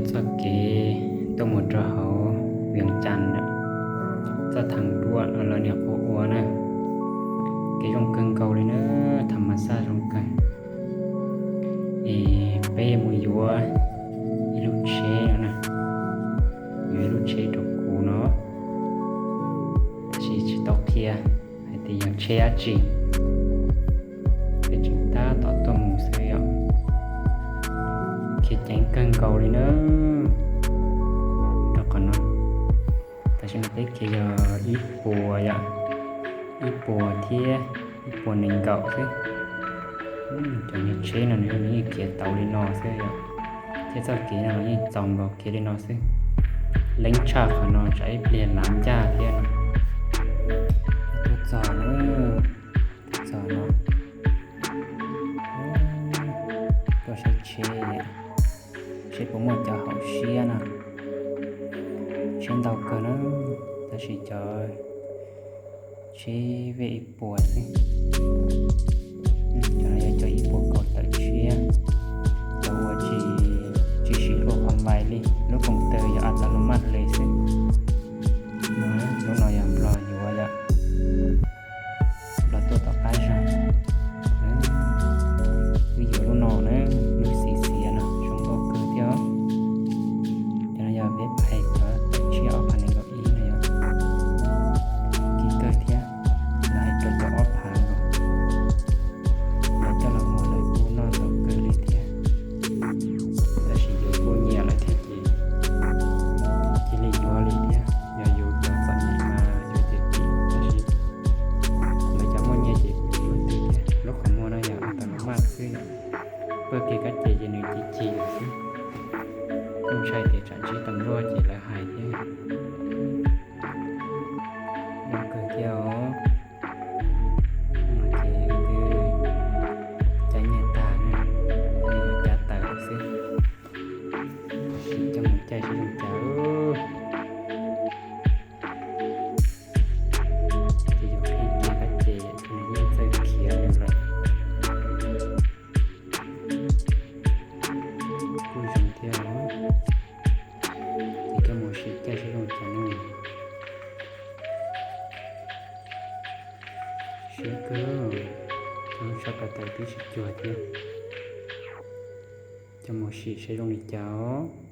Txoj kev tuaj mus rau hauv Vias Cas lawm, txoj thav duab no los niam qhuav ua na, kev zoo kawg nkaus li na, tham mas xaj zoo kawg. Es peb mus yuav ib lub tsheb no na, yuav ib lub tsheb rau kuv no, tab sis tsis tau qhia hais tias yog tsheb dab tsi. Peb tseem tab tom tuaj mus xwb yom. Khiav ceev kawg nkaus li na. Rau qhov no, tam sim no peb khiav yog ib puas yom, ib puas thiab ib puas nees nkaum xwb. Cov niag tsheb no nws yeej khiav tau li no xwb yom, thiab txoj kev no los yeej txaus nkaus khiav li no xwb. Leeb tshaj qhov no tsam ib pliag lav ncaj thiab no. Tuaj txog na, tuaj txog no, tuaj saib tsheb, seb puas muaj cov haum siab no. Tsheb ntau kawg na, tab sis cov tsheb vej ib puas xwb. Cov no yog cov ib puas kaum tawm tshiab, cov uas tsis, tsis siv hlua qhov npais li, lub koom tawg yog a ta lo maj li xwb. Lub no yog Nplog yuav yom, Nplog tuaj tom qab zog. Wb yuav lub no na, lub xim xiav no zoo nkauj kawg thiab. Cov no yog peb hais cov tawm tshiab ob phav nees nkaum ib no yom, kim kawg thiab. Lawv hais rau cov ob phav nkaus, lawv coj los muag lawv kuj noj ntau kawg li thiab. Tab sis yus kuj nyiam lawm thiab ces cia li yuav li thiab. Yog yus cov txom nyem mas yus tias kim, tab sis lawv cov muaj nyiaj ces kuv tsis ua twg thiab. Lub qhov muag no yog a ta lo maj xwb yom, pawg kev kab ces ces nws cig cig lawm xwb. Kuj ntshai tias tsam ntsib tus luaj ces lawv hais thiab. Zoo kawg thiab os. No ces twb caij nyiaj tag na, cav tawm xwb. Sim coj mus caij seb zoo cas. Ces yog ib ce kab ces nws yeej txawj khiav nws lawm. Kuj zoo thiab os. Ces coj mus sim caij seb zoo cas na. Siab kawg, coj lub tsho ko taw twb tsis cuag thiab. Coj mus sim seb zoo li cas os.